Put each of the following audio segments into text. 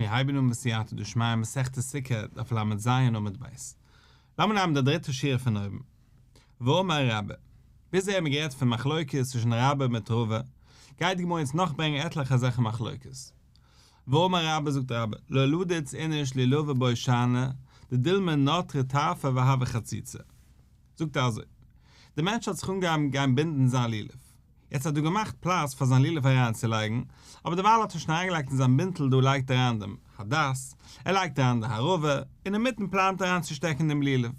מיר הייבן אן בסייעתא דשמיא מסכת סוכה דף לז עמוד ב'. לאמיר נעמען די דריטע שורה פון אויבן. ואמר רבה. ביז אהער האבן מיר גערעדט פון מחלוקת צווישן רבה מיט רבא, גייט די גמרא אונז נאך ברענגען עטליכע אזעלכע מחלוקת. ואמר רבה זאגט רבה, לא לידוץ איניש לולבא בהושענא, דדילמא נטרי טרפא והוי חציצה. זאגט ער אזוי, דער מענטש האט זיך אנגעהויבן גיין בינדן זיין לולב, יעצט האט ער געמאכט פלאץ פאר זיין לולב אריינצולייגן, אבער דערווייל האט ער שוין אריינגעלייגט אין זיין בינטל דא לייגט ער אריין דעם הדס, ער לייגט אריין די ערבה, און אינמיטן פלאנט ער אריינצושטעקן דעם לולב.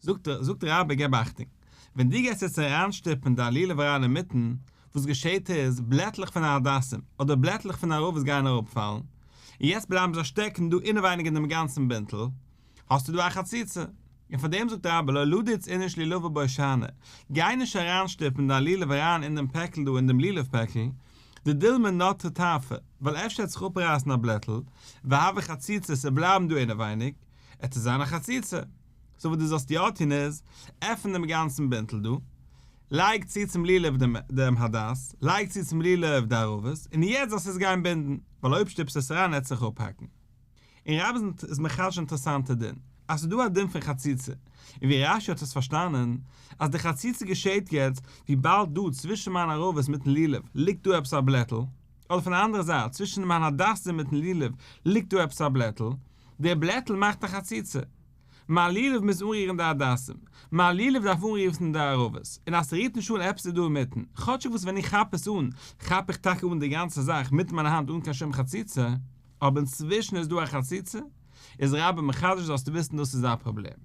זאגט זאגט רבה געב אכטונג, ווען דו גייסט יעצט אריינשטופן דיין לולב אריין אינמיטן, וואס געשעהט איז, בלעטלעך פון די הדסים, אדער בלעטלעך פון די ערבות גייען אראפפאלן, און יעצט בלייבן זיי שטעקן דא אינעווייניג אין דעם גאנצן בינטל, האסטו דא א חציצה. און פאר דעם זאגט רבה לא לידוץ איניש לולבא בהושענא, גיי נישט אריינשטופן דיין לולב אריין אין דעם פעקל דא אין דעם לולב פעקל, דדילמא נטרי טרפא, ווייל אפשר עט זיך אפרייסן א בלעטל, והוי חציצה ס'עט בלייבן דא אינעווייניג, עט עס זיין א חציצה. סאו וואס דו זאלסט יא טון איז, עפן דעם גאנצן בינטל דא, לייג צו צום לולב דעם הדס, לייג צו צום לולב די ערבות, און יעצט זאלסטו עס גיין בינדן, ווייל אויב שטופסטו עס אריין עט זיך אפהאקן. און רבה איז מחדש אינטערעסאנטע דין, אז ס'איז דא א דין פון חציצה, און ווי רש"י האט עס פארשטאנען, אז די חציצה געשעהט יעצט וויבאלד דא צווישן מיין ערבות מיטן לולב ליגט דא עפעס א בלעטל, אדער פון די אנדערע זייט צווישן מיין הדסים מיטן לולב ליגט דא עפעס א בלעטל, דער בלעטל מאכט א חציצה. מיין לולב מוז אנרירן די הדסים, מיין לולב דארף אנרירן די ערבות, און אז ס'רירט נישט אן עפעס איז דא אינמיטן, כאטשיג וואס ווען איך כאפ עס אן, כאפ איך טאקע אן די גאנצע זאך מיט מיין האנט אן קיין שום חציצה, אבער אינצווישן איז דא א חציצה, איז רבה מחדש זאלסטו וויסן דאס איז א פראבלעם.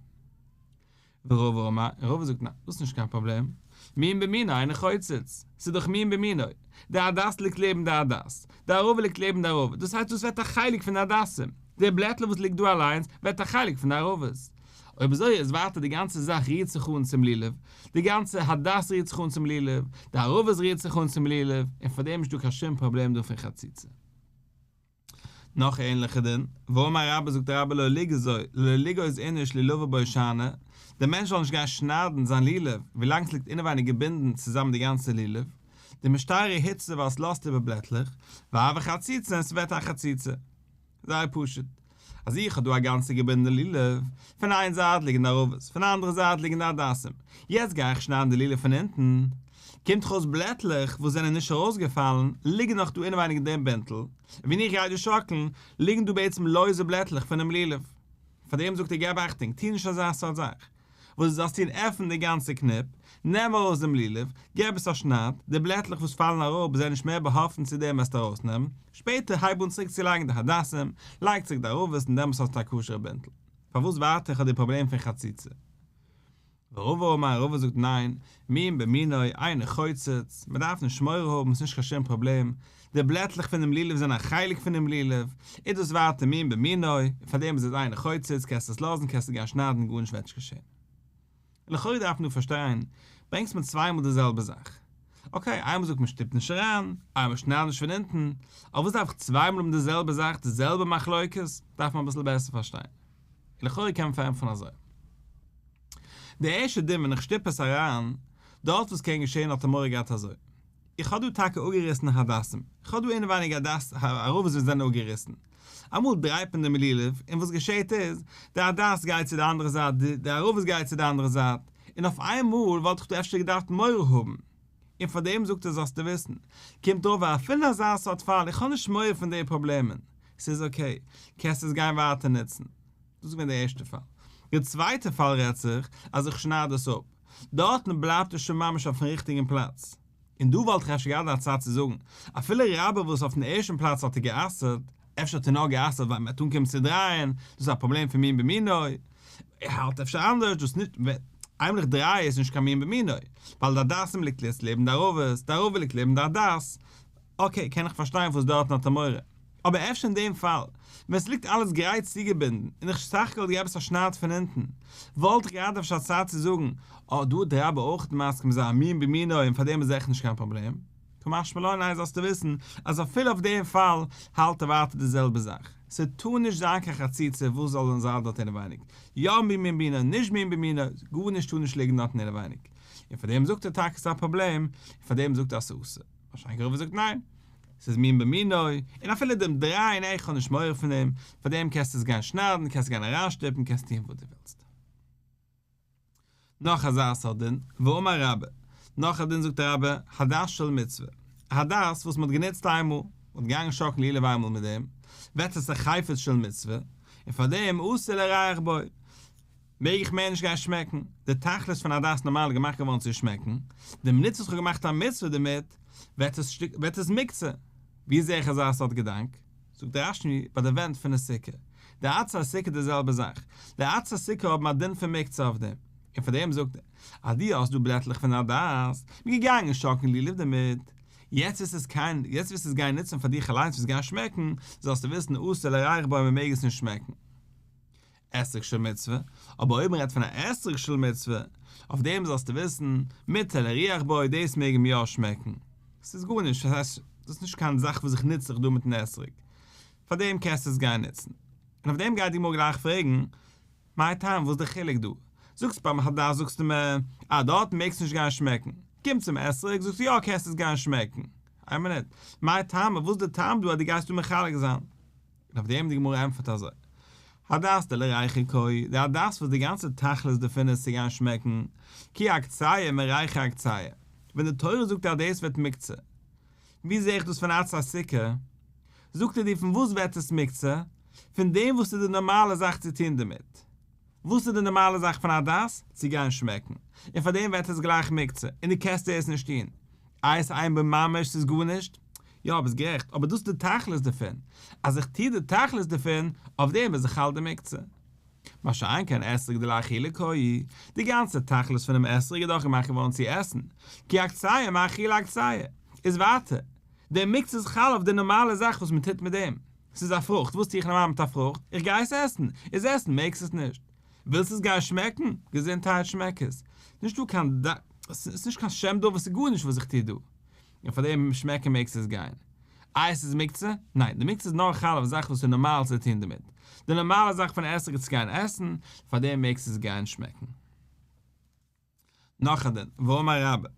ורבא אמר, און רבא זאגט ניין, דאס איז נישט קיין פראבלעם, מין במינו אינו חוצץ, ס'איז דאך מין במינו, די הדס ליגט לעבן די הדס, די ערבה ליגט לעבן די ערבה, דאס הייסט דאס ווערט א חלק פון די הדסים, די בלעטל וואס ליגט דא אליינס ווערט א חלק פון די ערבות. אויב אזוי איז ווייטער די גאנצע זאך רירט זיך אן צום לולב, די גאנצע הדס רירט זיך אן צום לולב, די ערבות רירט זיך אן צום לולב, און פארדעם איז נישטא קיין שום פראבלעם דא פון חציצה. נאך ענליכע דין, ואמר רבה זאגט רבה לא לא ליגוז איניש לולבא בהושענא, דער מענטש זאל נישט גיין שניידן זיין לולב ווילאנג עס ליגט אינעווייניג געבינדן צוזאמען די גאנצע לולב, דמשתרי הוצי ווייל עס לאזט איבער בלעטלעך, והוי חציצה און ס'ווערט א חציצה. זייער פשוט. אז איך האב דא א גאנצע געבינדענע לולב, פון איין זייט ליגן די ערבות, פון די אנדערע זייט ליגן די הדסים, יעצט גיי איך שניידן די לולב פון אונטן, קומט דאך אויס בלעטלעך וואס זענען נישט ארויסגעפאלן ליגן נאך דא אינעווייניג אין דעם בינטל, און ווען איך גיי דא שאקלן, ליגן דא בעצם לויזע בלעטלעך פונעם לולב. פאר דעם זאגט ער געב אכטונג, טו נישט אזא סארט זאך. וואס דו זאלסט טון עפן די גאנצע קניפ, נעם ארויס דעם לולב, געב עס א שנייד, די בלעטלעך וואס פאלן אראפ זענען נישט מער באהאפטן צו דעם וועסטו ארויסנעמען, שפעטער הייב אן צוריק צו לייגן די הדסים, לייג צוריק די ערבות און דעמאלס האסטו א כשר'ע בינטל. פארוואס ווייטער איך האב די פראבלעם פון חציצה? ורבא אמר רבא זאגט ניין, מין במינו, אינו חוצץ, מען דארף נישט מורא האבן, ס'נישט קיין שום פראבלעם, די בלעטלעך פונעם לולב זענען א חלק פונעם לולב, איז דאס ווייטער מין במינו, און פארדעם איז עס אינו חוצץ, קענסט עס לאזן, קענסט עס גיין שניידן, גארנישט וועט נישט געשען. לכאורה דארף מען דא פארשטיין, ברענגסט מיר צוויי מאל די זעלבע זאך. okay, איינמאל זאגט מען שטופ נישט אריין, איינמאל שנייד נישט פון אונטן, אבער וואס דארף איך צוויי מאל האבן די זעלבע זאך, די זעלבע מחלוקת, דארף מען אביסל בעסער פארשטיין. לכאורה קען מען פארענטפערן אזוי. די ערשטע דין ווען איך שטופ עס אריין, דארט וואס קען געשען האט ער מורא געהאט אזוי. איך האב דא טאקע אפגעריסן הדסים, איך האב דא אינעווייניג הדס ערבות וואס זענען אפגעריסן. אמאל דרייט מען דעם לולב און וואס געשעהט איז, די הדס גייט צו די אנדערע זייט, די ערבות גייט צו די אנדערע זייט, און אויף איינמאל וואלט איך דא אפשר געדארפט מורא האבן. און פאר דעם זאגט ער זאלסטו וויסן, קומט אויף אפילו אזא סארט פאל, איך האב נישט מורא פון די פראבלעמען, ס'איז okay, קענסט עס גיין ווייטער נוצן. דאס איז געווען די ערשטע פאל. די צווייטע פאל רעדט זיך אז איך שנייד עס אפ. דארטן בלייבט עס שוין ממש אויפן ריכטיגן פלאץ. און דא וואלט איך אפשר געהאט א צד צו זאגן, אפילו רבה וואס אויפן ערשטן פלאץ האט ער גע'אסר'ט, אפשר האט ער נאר גע'אסר'ט ווייל מ'וועט אנקומען צו דרייען, דאס איז א פראבלעם פון מין במינו. ער האלט אפשר אנדערש, דאס נישט, איינמאל איך דריי איז נישט קיין מין במינו, ווייל די הדסים ליגט יעצט לעבן די ערבות, די ערבה ליגט לעבן די הדס, okay, קען איך פארשטיין פארוואס דארטן האט ער מורא. אבער אפשר אין דעם פאל, ווען ס'ליגט אלעס גרייט צוגעבינדן, און איך סך הכל געב עס א שנייד פון אונטן, וואלט איך געהאט אפשר א צד צו זאגן, אה, דא האט רבה אויך מסכים זיין מין במינו און פאר דעם איז עכט נישט קיין פראבלעם. קא משמע לן ניין זאלסטו וויסן אז אפילו אויף דעם פאל האלט ער ווייטער די זעלבע זאך. ס'טאר נישט זיין קיין חציצה וואס זאל דען זיין דארט אינעווייניג, יא מין במינו נישט מין במינו, גארנישט טאר נישט ליגן דארטן אינעווייניג. און פאר דעם זאגט ער טאקע ס'איז א פראבלעם, און פאר דעם זאגט ער אז ס'איז אסור. מה שאין כן רבא זאגט ניין. ס'איז מין במינו, און אפילו דעם דריי און איך האב נישט מורא פון דעם, פאר דעם קענסטו עס גיין שניידן, קענסט גיין אריינשטופן, קענסט טון וואס דו ווילסט. נאך אזא סארט דין, ואמר רבה, נאך א דין זאגט רבה, הדס של מצוה, א הדס וואס מ'האט גענוצט איינמאל, מ'האט געגאנגען שאקלן לולב איינמאל מיט דעם, ווערט עס א חפץ של מצוה, און פאר דעם אסור להריח בו, מעג איך מער נישט גיין שמעקן, די תכלית פון הדס נארמאל איז געמאכט געווארן צו שמעקן, די מינוט וואס כ'האב געמאכט א מצוה דערמיט, ווערט עס ווערט עס מוקצה. ווי זע איך אזא סארט געדאנק? זאגט רש"י ביי די ווענט פון די סוכה. די עצי הסוכה די זעלבע זאך. די עצי הסוכה האבן א דין פון מוקצה אויף דעם. און פאר דעם זאגט ער, אז דו האסט דא בלעטלעך פון הדס, מ'איז געגאנגען שאקלן לולב דערמיט, יעצט וועסטו עס קיין, יעצט וועסטו עס גיין נוצן פאר דיך אליינס וועסט גיין שמעקן, זאלסטו וויסן אסור להריח בו מ'מעג עס נישט שמעקן. אתרוג של מצוה, אבער אויב מען רעדט פון א אתרוג של מצוה, אויף דעם זאלסטו וויסן, מותר להריח בו, דאס מעג מען יא שמעקן. ס'איז גארנישט, דאס הייסט, דאס איז נישט קיין זאך וואס איך נוץ זיך דא מיטן אתרוג. פאר דעם קענסטו עס גיין נוצן. און אויף דעם גייט די גמרא גלייך פרעגן, מאי טעמא, וואס איז די חילוק דא? זאגסט ביים הדס זאגסטו מיר, אז דארט מעגסטו נישט גיין שמעקן. קומט צום אתרוג זאגסטו יא קענסט עס גיין שמעקן. איין מינוט, מאי טעמא, וואס איז די טעם דא אז דו גייסט דא מחלק זיין? און אויף דעם די גמרא ענטפערט אזוי, הדס דלריחא קאי, די הדס וואס די גאנצע תכלית דערפון איז צו גיין שמעקן, כי אקצייה מריחא אקצייה, ווען די תורה זאגט אז דאס ווערט מוקצה, ווי זע איך דאס פון עצי הסוכה? זאגט ער דיר פון וואס ווערט עס מוקצה? פון דעם וואס איז די נארמאלע זאך צו טון דערמיט. וואס איז די נארמאלע זאך פון הדס? צו גיין שמעקן. און פאר דעם ווערט עס גלייך מוקצה, און דו קענסט עס נישט טון. איי עס אין בו ממש ס'איז גארנישט? יא ביסט גערעכט, אבער דאס איז די תכלית דערפון. אז איך טו די תכלית דערפון, אויף דעם איז חל די מוקצה. מה שאין כן אתרוג דלאכילה קאי, די גאנצע תכלית פונעם אתרוג איז דאך געמאכט געווארן צו עסן, כי אקצייה מאכילה אקצייה. איז ווייטער, די מוקצה איז חל אויף די נארמאלע זאך וואס מען טוט מיט דעם. ס'איז א פרוכט, וואס טו איך נארמאל מיט א פרוכט? איך גיי עס עסן. איז עסן מעגסט עס נישט. ווילסט עס גיין שמעקן? געזונטהייט שמעק עס. נישטא קיין ד. ס'איז נישט קיין שם דבר, ס'איז גארנישט וואס איך טו דא. און פאר דעם שמעקן מעגסט עס גיין. איי עס איז מוקצה? ניין, די מוקצה איז נאר חל אויף זאכן וואס איז נארמאל צו טון דערמיט. די נארמאלע זאך פון אתרוג איז צו גיין עסן, פאר דעם מעגסט עס גיין שמעקן. נאך א דין, ואמר רבה,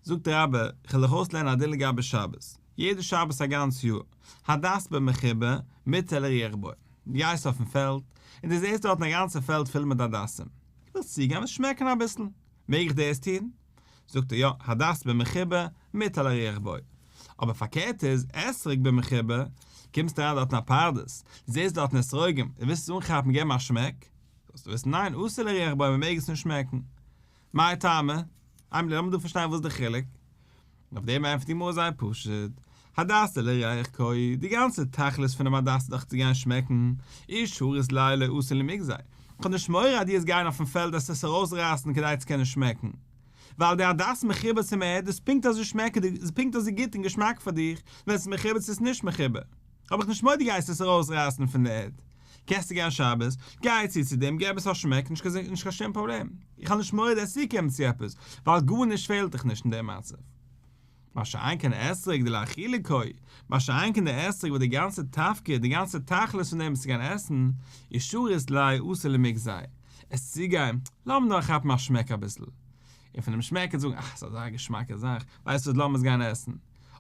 זאגט רבה, כ'וועל דיך אויסלערנען א דין לגבי שבת, יעדע שבת א גאנץ יאר, הדס במחובר, מותר להריח בו, דו גייסט אויפן פעלד, און דו זעסט דארטן א גאנצע פעלד פול מיט הדסים, דו ווילסט צוגיין און שמעקן אביסל, מעג איך דאס טון? זאגט ער יא, הדס במחובר, מותר להריח בו. אבער פארקערט איז, אתרוג במחובר, קומסט אריין דארטן א פרדס, דו זעסט דארטן אתרוגים, דו ווילסט עס אנכאפן געבן א שמעק, זאלסטו וויסן ניין אסור להריח בו מען מעג עס נישט שמעקן. מאי טעמא? איין מינוט לאמיר דא פארשטיין וואס איז די חילוק. און אויף דעם ענטפערט די גמרא זייער פשוט, הדס דלריח קאי, די גאנצע תכלית פונעם הדס איז דאך צו גיין שמעקן, אי שרית ליה לא אתי למיגזיה, איך האב נישט מורא אז דו וועסט גיין אויפן פעלד עס עס ארויסרייסן כדי צו קענען שמעקן, ווייל די הדס מחובר צום ערד איז פונקט אזוי שמעקעדיג איז פונקט אזוי גוט און געשמאק פאר דיך ווען עס איז מחובר צו עס איז נישט מחובר, האב איך נישט מורא דו גייסט עס ארויסרייסן פון די ערד. קענסטו גיין שבת, גיי צו צו דעם, געב עס א שמעק, נישט קיין נישט קיין שום פראבלעם. איך האב נישט מורא דו וועסט צוקומען צו עפעס, ווייל גארנישט פעלט דיך נישט אין דעם מצב. מה שאין כן אתרוג דלאכילה קאי, מה שאין כן די אתרוג וואס די גאנצע תפקיד, די גאנצע תכלית פון דעם איז צו גיין עסן, אי שרית ליה אתי למיגזיה, עס צוגיין, לאמיר נאר כאפן א שמעק אביסל. און פון דעם שמעק וועט זאגן, אה, ס'איז אזא געשמאקע זאך, ווייסט וואס, לאמיר עס גיין עסן.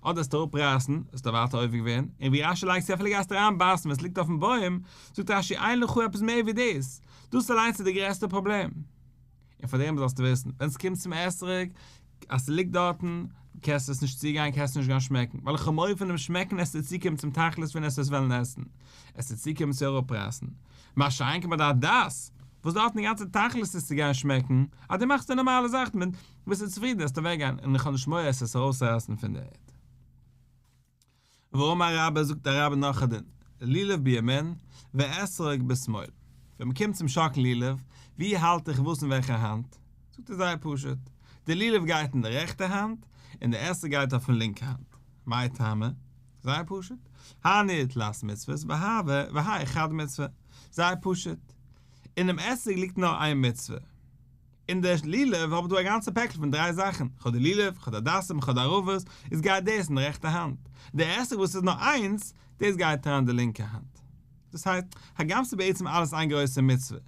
אדער עסטו אראפרייסן, האסטו ווייטער עובר געווען, און ווי רשי לייגט צו אפילו גייסטו אריינבייסן ווען עס ליגט אויפן בוים, זאגט רשי אין לך עפעס מער ווי דאס, דאס אליינס איז די גרעסטע פראבלעם. און פאר דעם זאלסטו וויסן, ווען עס קומט צום אתרוג, אז ס'ליגט דארטן, קענסטו עס נישט צוגיין, קענסטו נישט גיין שמעקן, ווייל איך האב מורא פון דעם שמעקן עסטו צוקומען צום תכלית פון עס עס וועלן עסן, עסטו צוקומען צו אראפרייסן. מה שאין כן ביי די הדס, וואס דארטן די גאנצע תכלית איז צו גיין שמעקן, אז דו מאכסט די נארמאלע זאך דערמיט, ביסטו צופרידן וועסטו אוועק גיין און איך האב נישט מורא עס עס ארויסרייסן פון די ערד. ואמר רבה זאגט רבה נאך א דין, לולב בימין ואתרוג בשמאל, ווען מען קומט צום שאקלן לולב, ווי האלט איך וואס אין וועלכע האנט? זאגט ער זייער פשוט, די לולב גייט אין די רעכטע האנט און די אתרוג גייט אויפן לינקע האנט, מאי טעמא? זייער פשוט, הני תלת מצוות והאי חד מצוה, זייער פשוט, אינעם אתרוג ליגט נאר איין מצוה, אין די לולב האב איך דא א גאנצע פעקל פון דריי זאכן, כ'האב די לולב, כ'האב די הדסים, כ'האב די ערבות, איז גייט דאס אין די רעכטע האנט. די אתרוג וואס איז נאר איינס, דאס גייט אריין אין די לינקע האנט. דאס הייסט, הגם ס'איז בעצם אלעס איין גרויסע מצוה,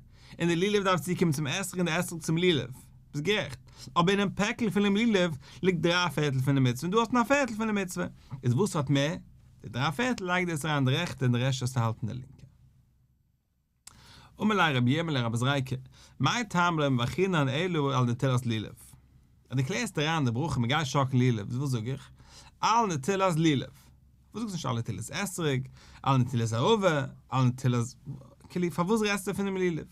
און די לולב דארף צוקומען צום אתרוג און די אתרוג צום לולב, ביסט גערעכט, אבער אינעם פעקל פונעם לולב ליגט דריי פערטל פון די מצוה און דא האסטו נאר א פערטל פון די מצוה, איז וואס האט מער? די דריי פערטל לייג דאס אריין אין די רעכטע און די רעשט זאלסטו האלטן אין די לינקע. אמר ליה רבי ירמי' לרבי זריקא, מאי טעמא לא מברכינן אלא על נטילת לולב? אז דו קלערסט אריין די ברכה מ'גייט שאקלן לולב, וואס זאג איך? על נטילת לולב. וואס זאגסט נישט על נטילת אתרוג, על נטילת ערבה, על נטילת, כאילו פארוואס רעדסטו פונעם לולב?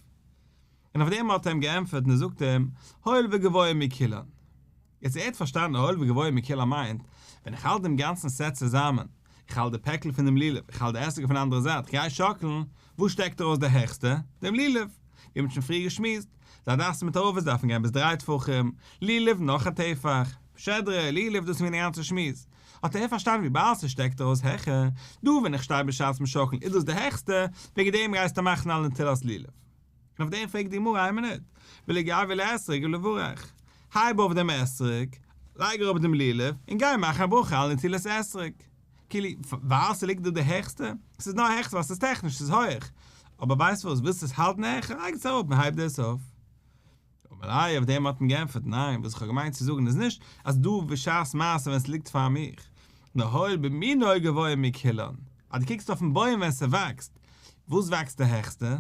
און אויף דעם האט ער אים געענטפערט און ער זאגט אים, הואיל וגבוה מכולן. יעצט ער האט פארשטאנען הואיל וגבוה מכולן מיינט, ווען איך האלט דעם גאנצן סעט צוזאמען, איך האלט די פעקל פון דעם לולב, איך האלט די אתרוג פון די אנדערע זייט, איך גיי שאקלן, וואס שטעקט ארויס די העכסטע? דעם לולב. ווי מ'האט שוין פריער געשמועסט, די הדסים מיט ערבות דארפן גיין ביז דריי טפחים, לולב נאך א טפח, שדרה, לולב, דאס איז געווען די גאנצע שמועס. האט ער פארשטאנען וויבאלד ס'שטעקט ארויס העכער, דא ווען איך שטיי בשעת מ'שאקלן איז דאס די העכסטע, וועגן דעם גייסטו מאכן על נטילת לולב. און אויף דעם פרעגט די גמרא איין מינוט, וליגבי לאתרוג וליברך, הייב אויף דעם אתרוג, לייג אראפ דעם לולב, און גיי מאך א ברכה על נטילת אתרוג. כאילו, ווייל ס'ליגט דא די העכסטע? ס'איז נאר העכסט ווייל ס'איז טעכניש, ס'איז הויעך. אבער ווייסט וואס, ווילסט עס האלטן העכער, לייג עס אראפ און הייב דאס אויף. אמר ליה, אויף דעם האט מען געענטפערט, ניין, וואס איך האב געמיינט צו זאגן איז נישט אז דא בשעת מעשה ווען ס'ליגט פאר מיך, נאר הואיל במינו גבוה מכולן, אז דו קוקסט אויפן בוים ווען ס'וואקסט, וואס וואקסט די העכסטע?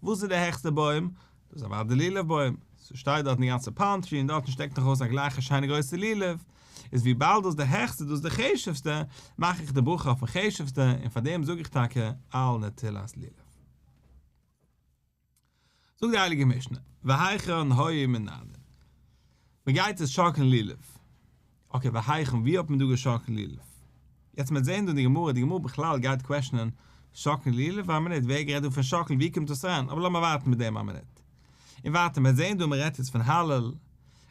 וואס איז די העכסטע בוים? דאס איז אוודאי די לולב בוים, ס'שטייט דארטן די גאנצע פאלם טרי און דארטן שטעקט נאך ארויס א גלייכע שיינע גרויסע לולב, איז וויבאלד דאס איז די העכסטע דאס איז די חשוב'סטע, מאך איך די ברכה אויפן חשוב'סטע און פאר דעם זאג איך טאקע על נטילת לולב. זאגט די הייליגע משנה, והיכן היו מנענעין? מ'גייט עס שאקלן לולב. אקעי והיכן ווי האט מען דא געשאקלט לולב? יעצט מ'וועט זעהן דא אין די גמרא, די גמרא בכלל גייט קוועשענען שאקלן לולב, א מינוט ווער גערעדט דא פון שאקלן ווי קומט דאס אריין, אבער לאמיר ווארטן מיט דעם א מינוט. און ווייטער מ'וועט זעהן דא מ'רעדט יעצט פון הלל,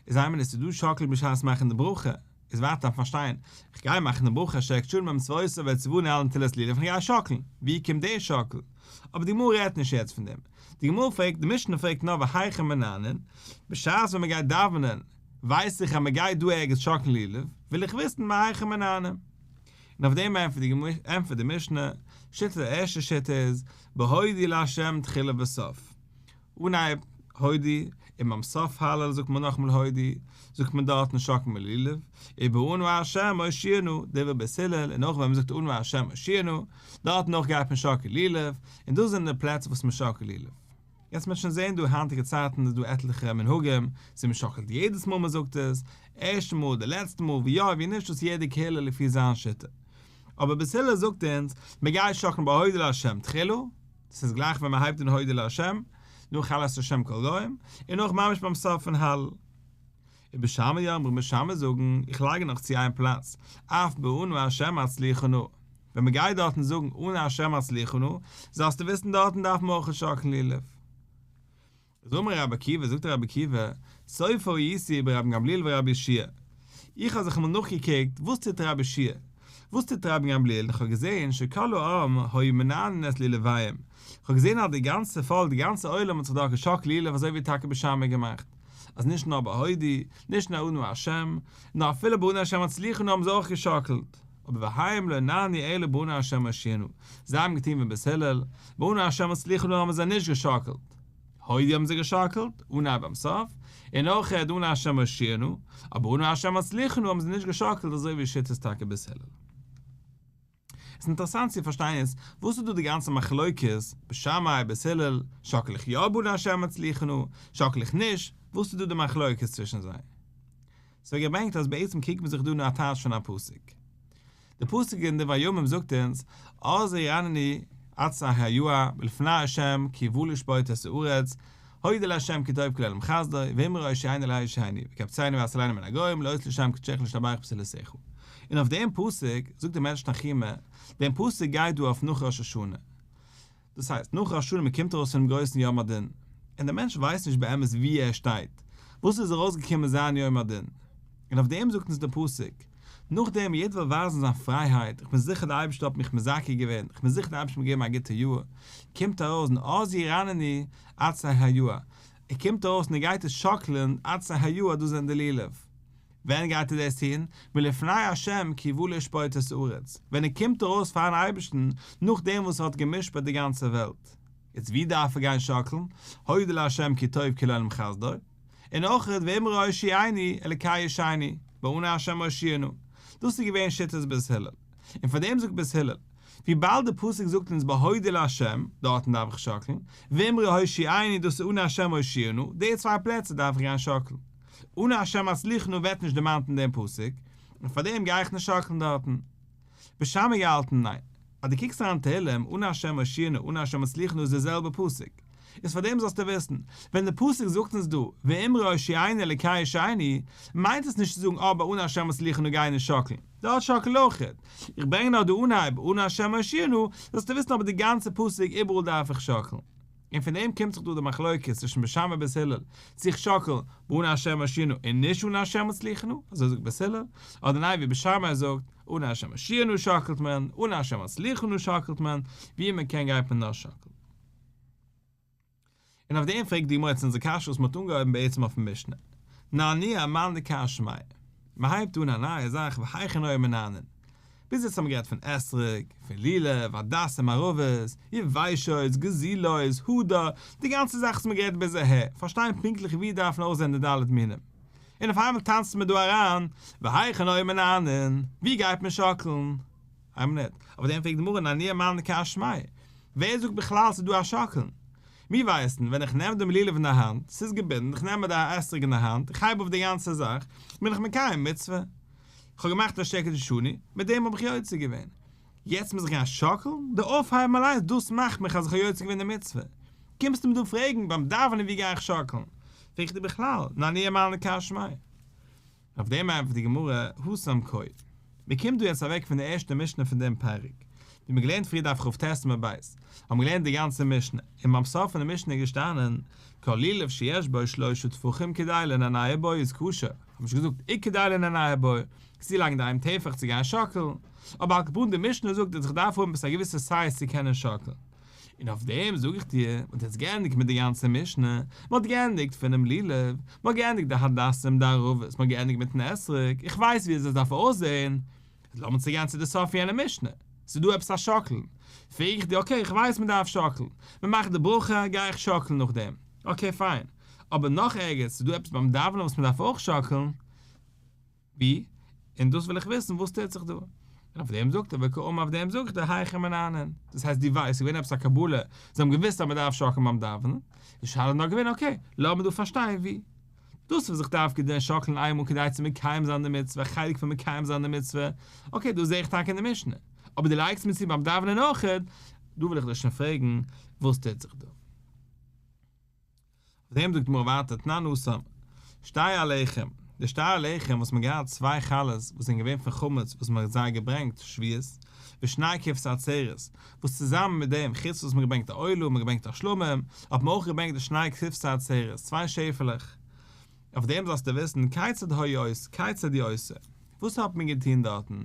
איז איין מינוט ס'איז דא שאקלן בשעת מאכן די ברכה, איז ווייטער דארף מען פארשטיין, איך גיי מאכן די ברכה אשר קדשנו במצוותיו וציוונו על נטילת לולב און איך גיי שאקלן, ווי קומט די שאקל? אבער די גמרא רעדט נישט יעצט פון דעם, די גמרא פרעגט, די משנה פרעגט נאר והיכן מנענעין, בשעת ווען מ'גייט דאווענען, ווייס איך אז מען גייט דא ערגעץ שאקלן לולב, וויל איך וויסן מהיכן מנענעין. און אויף דעם ענטפערט די משנה, שיטה די ערשטע שיטה איז, בהודו לה' תחילה וסוף. אנהייב הודו, און ביים סוף הלל זאגט מען נאכאמאל הודו, זאגט מען דארטן שאקלט מען לולב, ובאנא ה' הושיעה נא, דברי בית הלל, און אויך ווען מען זאגט אנא ה' הושיעה נא, דארטן אויך גייט מען שאקלן לולב, און דאס זענען די פלעצער וואס מען שאקלט לולב. יעצט מ'וועט שוין זעהן דא היינטיגע צייטן איז דא עטליכע מנהגים, צו מ'שאקלט יעדעס מאל מ'זאגט עס, ערשטע מאל די לעצטע מאל, ווי יא ווי נישט דאס יעדע קהילה לפי זיין שיטה. אבער בית הלל זאגט אונז, מ'גייט שאקלן ביי הודו לה' תחילה, דאס איז גלייך ווען מ'הייבט אן הודו לה', נאך הללו את ה' כל גוים, און אויך ממש ביים סוף פון הלל. ובית שמאי אומרים בית שמאי זאגן, איך לייג נאך צו איין פלאץ, אף באנא ה' הצליחה נא. ווען מען גייט דארטן זאגן אנא ה' הצליחה נא, זאלסטו וויסן דארטן דארף מען אויך שאקלן לולב. איז אמר רבי עקיבא, זאגט רבי עקיבא, צופה הייתי ברבן גמליאל ורבי יהושע איך האב זיך אמאל נאכגעקוקט וואס טוט רבי יהושע וואס טוט רבן גמליאל, און איך האב געזען שכל העם היו מנענעין את לולביהם, איך האב געזען אז די גאנצע פאלק, די גאנצע עולם האט זיך דארט געשאקלט לולב אזוי ווי טאקע בית שמאי געמאכט, אז נישט נאר ביי הודו, נישט נאר אנא השם, נאר אפילו באנא השם הצליחה נא האבן זיי אויך געשאקלט. אבער והם לא נענעו אלא באנא השם הושיעה נא, זיי האבן געטון ווי בית הלל, באנא השם הצליחה נא האבן זיי נישט געשאקלט, הודו האבן זיי געשאקלט, אנהייב ביים סוף, און אויך אנא השם הושיעה נא, אבער אנא השם הצליחה נא האבן זיי נישט געשאקלט אזוי ווי שיטת טאקע בית הלל. עס איז אינטערעסאנט צו פארשטיין יעצט וואס איז דא די גאנצע מחלוקת, בית שמאי, בית הלל, שאקל איך יא באנא השם הצליחה נא, שאקל איך נישט, וואס איז דא די מחלוקת צווישן זיי? ס'ווערט געברענגט אז בעצם קריגט מען זיך דא נאר א טייטש פון א פסוק. די פסוק אין דברי הימים זאגט אונז, אז ירננו עצי היער מלפני ה' כי בא לשפוט את הארץ, הודו לה' כי טוב כי לעולם חסדו, ואמרו הושיענו אלהי ישענו, וקבצנו והצילנו מן הגוים, להודות לשם קדשך ולהשתבח בתהלתך. און אויף דעם פסוק זאגט דער מדרש תנחומא, דעם פסוק גייט דא אויף נאך ראש השנה. דאס הייסט, נאך ראש השנה מען קומט ארויס פונעם גרויסן יום הדין, און דער מענטש ווייסט נישט באמת וואו ער שטייט, וואס איז ארויסגעקומען זיין יום הדין, און אויף דעם זאגט אונז דער פסוק, נאכדעם יעדער וויל ווייזן זיין פרייהייט, איך בין זיכער דער אייבערשטער האט מיך מזכה געווען, איך בין זיכער דער אייבערשטער האט מיר געגעבן א גוטע יאר, קומט ארויס און אז ירננו עצי היער, ער קומט ארויס און ער גייט עס שאקלען עצי היער דאס זענען די לולב. ווען גייט ער דאס טון? מלפני ה' כי בא לשפוט את הארץ, ווען ער קומט ארויס פארן אייבערשטן נאכדעם וואס ער האט גע'משפט די גאנצע וועלט. יעצט ווי דארף ער גיין שאקלן? הודו לה' כי טוב כי לעולם חסדו, און אויך ואמרו הושיענו אלקי ישענו, באנא ה' הושיעה נא. דאס איז געווען שיטת בית הלל. און פאר דעם זאגט בית הלל, וויבאלד די פסוק זאגט אונז ביי הודו לה', דארטן דארף איך שאקלן, ואמרו הושיענו דאס איז אנא השם הושיעה נא, די צוויי פלעצער דארף איך גיין שאקלן. אנא השם הצליחה נא ווערט נישט דערמאנט אין דעם פסוק, און פאר דעם גיי איך נישט שאקלן דארטן. בית שמאי געהאלטן ניין. אז דו קוקסט אריין אין תהלים, אנא השם הושיעה נא, אנא השם הצליחה נא איז די זעלבע פסוק. איז פאר דעם זאלסטו וויסן, ווען די פסוק זאגט אונז דא, ואמרו הושיענו אלוקי ישענו, מיינט עס נישט צו זאגן אה ביי אנא השם הצליחה נא גיי נישט שאקלן. דארט שאקל אויכעט. איך ברענג נאר די אנהייב, אנא השם הושיעה נא, זאלסטו וויסן אבער די גאנצע פסוק איבעראל דארף איך שאקלן. און פון דעם קומט זיך דא די מחלוקת צווישן בית שמאי בית הלל, צו איך שאקל ביי אנא השם הושיעה נא און נישט אנא השם הצליחה נא, אזוי זאגט בית הלל, אדער ניין ווי בית שמאי זאגט, אנא השם הושיעה נא שאקלט מען, אנא השם הצליחה נא שאקלט מען, ווי מען קען גייט מען נאר שאקלן. און אויף דעם פרעגט די גמרא יעצט אונזער קשיא וואס מען האט אנגעהויבן בעצם אויפן משנה, נענוע מאן דכר שמיה, מען הייבט אן א נייע זאך והיכן היו מנענעין, ביז יעצט האבן מיר גערעדט פון אתרוג, פון לולב, הדסים ערבות, יבשות, גזולות, הדר, די גאנצע זאך וואס מען האט גערעדט ביז אהער, פארשטיין פונקטליך ווי דארפן אויסזען די ד' מינים. און אויף איינמאל טאנצט מען דא אריין, והיכן היו מנענעין, ווי גייט מען שאקלן? איין מינוט, אויף דעם פרעגט די גמרא נענוע מאן דכר שמיה, ווער זאגט בכלל ס'איז דא א שאקלן? מיר ווייסן, ווען איך נעם דעם לולב אין די האנט, ס'איז געבינדן, איך נעם מיר די אתרוג אין די האנט, איך הייב אויף די גאנצע זאך, בין איך מקיים מצוה. איך האב געמאכט אשר קדשנו, מיט דעם האב איך יוצא געווען. יעצט מוז איך גיין שאקלן? די אויפהייבן אליינס דאס מאכט מיך אז איך האב יוצא געווען די מצוה. קומסטו מיר דא פרעגן ביים דאווענען ווי גיי איך שאקלן? פרעג איך דיר בכלל, נענוע מאן דכר שמיה. אויף דעם ענטפערט די גמרא, התם קאי. מען קומט דא יעצט אוועק פון די ערשטע משנה פון דעם פרק. ווי מ'האט געלערנט פריער דף כ"ט עמוד ב', האבן מיר געלערנט די גאנצע משנה, און ביים סוף פון די משנה איז געשטאנען, כל לולב שיש בו שלשה טפחים כדי לנענע בו איז כשר, האט מען שוין געזאגט וכדי לנענע בו, ס'איז צו לאנג די איין טפח צו גיין שאקלן, אבער על כל פנים די משנה זאגט אז איך דארף האבן עפעס א געוויסע סייז צו קענען שאקלן. און אויף דעם זאג איך דיר, מען האט יעצט געענדיגט מיט די גאנצע משנה, מען האט געענדיגט פונעם לולב, מען האט געענדיגט די הדסים די ערבות, מען האט געענדיגט מיטן אתרוג, איך ווייס ווי אזוי עס דארף אויסזען, איז לאמיר צוגיין צו די סוף פון יענע משנה, ס'איז דא עפעס א שאקלן, פרעג איך דיר okay איך ווייס מען דארף שאקלן, מען מאכט די ברכה גיי איך שאקלן נאכדעם, okay פיין, אבער נאך ערגעץ איז דא עפעס ביים דאווענען וואס מען דארף אויך שאקלן? ווי? און דאס וויל איך וויסן וואס טוט זיך דא? און אויף דעם זאגט ער וקאמר אויף דעם זאגט ער היכן מנענעין, דאס הייסט דו ווייסט ס'איז געווען עפעס א קבלה, זיי האבן געוואוסט אז מען דארף שאקלן ביים דאווענען, די שאלה איז נאר געווען okay לאמיר דא פארשטיין ווי. דאס וואס איך דארף כדי שאקלן איינמאל כדי צו מקיים זיין די מצוה, א חלק פון מקיים זיין די מצוה, okay דאס זע איך טאקע אין די משנה, אבער דו לייגסט מיר צו ביים דאווענען אויכעט, דא וויל איך דיר שוין פרעגן וואס טוט זיך דא. אויף דעם זאגט די גמרא ווייטער תנן התם, שתי הלחם, די שתי הלחם וואס מען געהאט צוויי חלות וואס זענען געווען פון חמץ וואס מען האט זיי געברענגט שבועות, ושני כבשי עצרת, וואס צוזאמען מיט דעם חוץ וואס מען געברענגט א עולה און מען געברענגט א שלמים, האט מען אויך געברענגט די שני כבשי עצרת, צוויי שעפעלעך. אויף דעם זאלסטו וויסן, כיצד היו עוש, כיצד היא עושה, וואס האט מען געטון דארטן,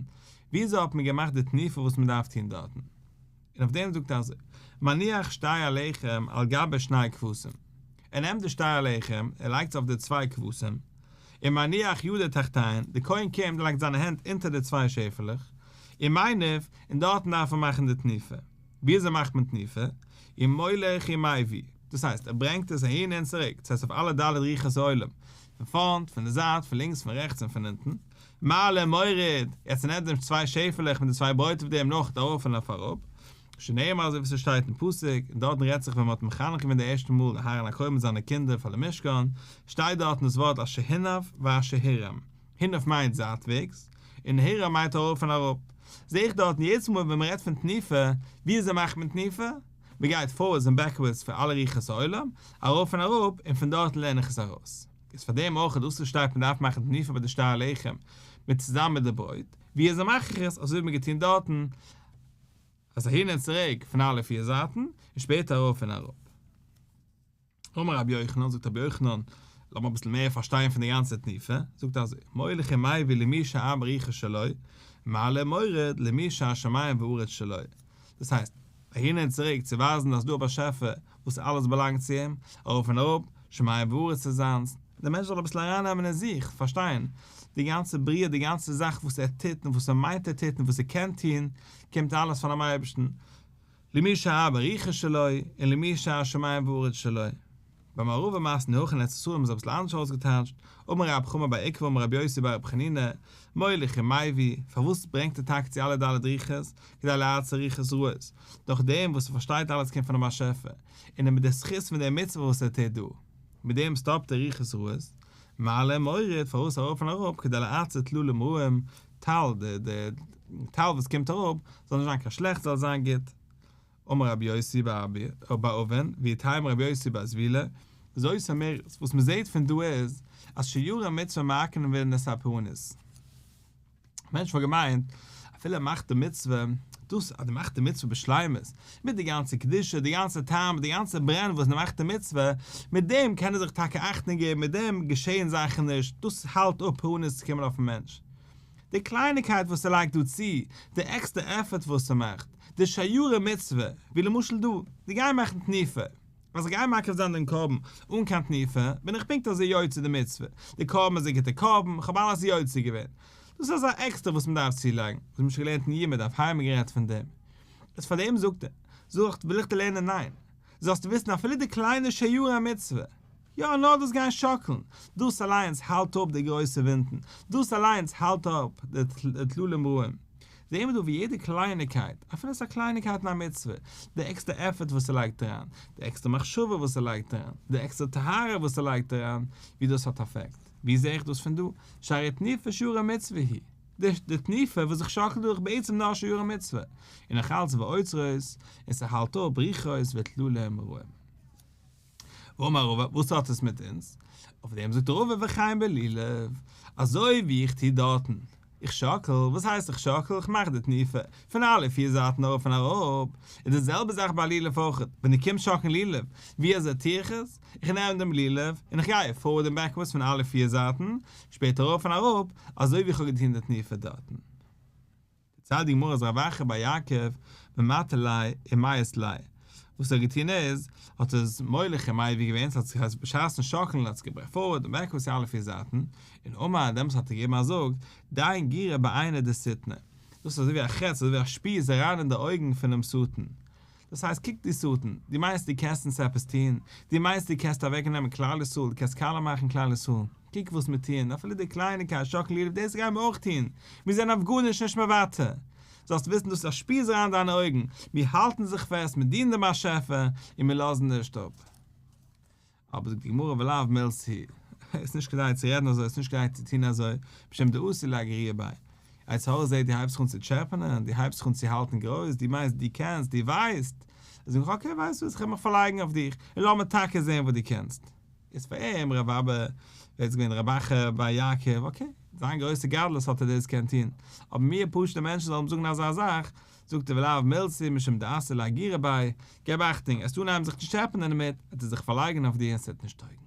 וויאזוי האט מען געמאכט די תנופה וואס מען דארף טון דארטן. און אויף דעם זאגט ער אזוי, מניח שתי הלחם על גבי שני כבשים, ער נעמט די שתי הלחם, ער לייגט עס אויף די צוויי כבשים, און מניח ידו תחתיהן, די כהן קומט און לייגט זיינע הענט אונטער די צוויי שעפעלעך, ומניף, און דארטן דארף ער מאכן די תנופה. ווי אזוי מאכט מען תנופה? ומוליך ומביא, דאס הייסט ער ברענגט עס אהין און צוריק, דאס הייסט אויף אלע ד' רוחות העולם, פון פארנט, פון די זייט, פון לינקס, פון רעכטס און פון אונטן, מעלה ומוריד, יעצט נעמט די צוויי שעפעלעך מיט די צוויי ברויט אויף דעם נאך ארויף און אויף אראפ, שנאמר אזוי ווי ס'שטייט אין פסוק, און דארטן רעדט זיך ווען מ'האט מחנך געווען די ערשטע מאל אהרן הכהן מיט זיינע קינדער פאר די משכן, שטייט דארטן דאס ווארט אשר הונף ואשר הורם, הונף מיינט זייטוועגס, און הורם מיינט ארויף און אראפ. זעה איך דארטן יעדעס מאל ווען מ'רעדט פון תנופה, ווי אזוי מאכט מען תנופה? מ'גייט forwards און backwards פאר אלע רוחות העולם, ארויף און אראפ, און פון דארטן לערן איך עס ארויס. איז פאר דעם אויך דאס וואס שטייט מ'דארף מאכן תנופה ביי די שתי הלחם מיט צוזאמען מיט די ברויט, ווי אזוי מאך איך עס? אזוי ווי מ'האט געטון דארטן, אז אהין און צוריק פון אלע פיר זייטן, און שפעטער ארויף און אראפ. אמר רבי יוחנן, זאגט רבי יוחנן, לאמיר אביסל מער פארשטיין פון די גאנצע תנופה, זאגט ער אזוי, מוליך ומביא למי שארבע רוחות שלו, מעלה ומוריד למי שהשמים והארץ שלו. דאס הייסט, אהין און צוריק צו ווייזן אז דא א באשעפער וואס אלעס באלאנגט צו אים, ארויף און אראפ, שמים וארץ איז זיינס, דער מענטש זאל אביסל ארייננעמען אין זיך, פארשטיין, די גאנצע בריאה, די גאנצע זאך וואס ער טוט און וואס ער מיינט ער טוט און וואס ער קען טון, קומט אלעס פונעם אייבערשטן, למי שארבע רוחות שלו, און למי שהשמים והארץ שלו. במערבא מתנו הכי אין ארץ ישראל האבן זיי אביסל אנדערש אויסגעטייטשט, אמר רב חמא בר עוקבא אמר רבי יוסי בר רבי חנינא, מוליך ומביא, פארוואס ברענגט ער טאקע צו אלע ד' רוחות, כדי לעצור רוחות רעות, דורך דעם וואס ער פארשטייט אלעס קומט פונעם באשעפער, און מיט די זכות פון די מצוה וואס ער טוט דא, מיט דעם סטאפט ער רוחות רעות, מעלה ומוריד, פארוואס ארויף און אראפ, כדי לעצור טללים רעים, טל, די טל וואס קומט אראפ, זאל נישט זיין קיין שלעכטס זאל זיין גוט. אמר רבי יוסי בר אבין, ואיתימא רבי יוסי בר זבילא, זאת אומרת, וואס מען זעט פון דא איז, אז שיירי מצוה מעכבין את הפורענות. מענטש וואלט געמיינט, אפילו ער מאכט די מצוה, דאס אז ער מאכט די מצוה בשלימות, מיט די גאנצע קדושה, די גאנצע טעם, די גאנצע ברען וואס ער מאכט די מצוה, מיט דעם קען ער זיך טאקע אכטונג געבן, מיט דעם געשעען זאכן נישט, דאס האלט אפ פורענות צו קומען אויפן מענטש. די קלייניקייט וואס ער לייגט דא צו, די עקסטער effort וואס ער מאכט, די שיירי מצוה, ווי למשל דא, די גיין מאכן תנופה, אז איך גיי מקריב זיין דעם קרבן אן קיין תנופה, בין איך פונקט אזוי יוצא די מצוה, די קרבן איז א גוטע קרבן, איך האב אלעס יוצא געווען. דאס איז אזא עקסטער וואס מען דארף צולייגן, וואס מ'האט שוין געלערנט אין יומא דף ה' גערעדט פון דעם. איז פאר דעם זאגט ער, זאגט, וויל איך דיר לערנען ניין, זאלסטו וויסן אפילו די קליינע שיירי מצוה, יא נאר דאס גיין שאקלן, דאס אליינס האלט אפ די גרויסע ווינטן, דאס אליינס האלט אפ די טללים רעים. זעהן מיר דא ווי יעדע קלייניקייט, אפילו עס איז א קלייניקייט אין א מצוה, די עקסטער effort וואס ער לייגט אריין, די עקסטער מחשבה וואס ער לייגט אריין, די עקסטער טהרה וואס ער לייגט אריין, ווי דאס האט effect. ווי זעה איך דאס פון דא? שהרי תנופה שיירי מצוה היא. די תנופה וואס איך שאקל דא איז בעצם נאר שיירי מצוה, און נאך אלץ ועוצרות, און ס'האלט אפ רוחות וטללים רעים. ואמר רבא, וואס האט עס מיט אונז? אויף דעם זאגט רבא וכן בלולב, אזוי ווי איך טו דארטן, איך שאקל, וואס הייסט איך שאקל? איך מאך די תנופה, פון אלע פיר זייטן ארויף און אראפ, איז די זעלבע זאך ביי לולב אויך, ווען דו קומסט שאקלן לולב, ווי אזוי טו איך עס? איך נעם דעם לולב, און איך גיי forward און backwards פון אלע פיר זייטן, שפעטער ארויף און אראפ, אזוי ווי איך האב געטון די תנופה דארטן. דערציילט די גמרא אז רב אחא בר יעקב ממטי ליה ומיית ליה, וואס ער האט געטון איז, האט עס מוליך און מביא געווען, ס'האט זיך בשעת'ן שאקלן האט עס געבראכט forward און backwards צו אלע פיר זייטן, און אמר, דעמאלטס האט ער געגעבן א זאג, דין גירא בעיניה דשטנא, דאס איז אזוי ווי א חץ, אזוי ווי א שפיז אריין אין די אויגן פונעם שטן, דאס הייסט קוק דו שטן, דו מיינסט דו קענסט אונז עפעס טון? דו מיינסט דו קענסט אוועק נעמען כלל ישראל, דו קענסט קאלע מאכן כלל ישראל? קוק וואס מיר טוען, אפילו די קלייניקייט שאקל לולב דאס גייען מיר אויך טון, מיר זענען אויף גארנישט נישט מוותר. זאלסט וויסן דאס איז א שפיז אריין אין דיינע אויגן, מיר האלטן זיך פעסט, מיר דינען דעם באשעפער, און מיר לאזן נישט אפ. אבער זאגט די גמרא ולאו מילתא היא, עס איז נישט כדאי צו רעדן אזוי, עס איז נישט כדאי צו טון אזוי, משום דאתי לאגרויי ביה. יצר הרע זעט דו הייבסט זיך אן צו טשעפענען, דו הייבסט זיך אן צו האלטן גרויס, דו מיינסט דו קענסט, דו ווייסט. זאג איך okay ווייסט וואס, איך וועל מיך פארלייגן אויף דיך, און לאמיר טאקע זען וואס דו קענסט. איז פאר אים רב אבא, ווער איז געווען רב אחא בר יעקב, okay, זיין גרויסע גדלות האט ער דאס געקענט טון, אבער מיר פשוטע מענטשן זאלן אים זאגן אזא זאך, זאגט ער ולאו מילתא משום דאתי לאגרויי ביה, געב אכטונג, עסטו אנהייבן זיך צו טשעפענען דערמיט, וועט ער זיך פארלייגן אויף דיר און ס'וועט נישט טויגן.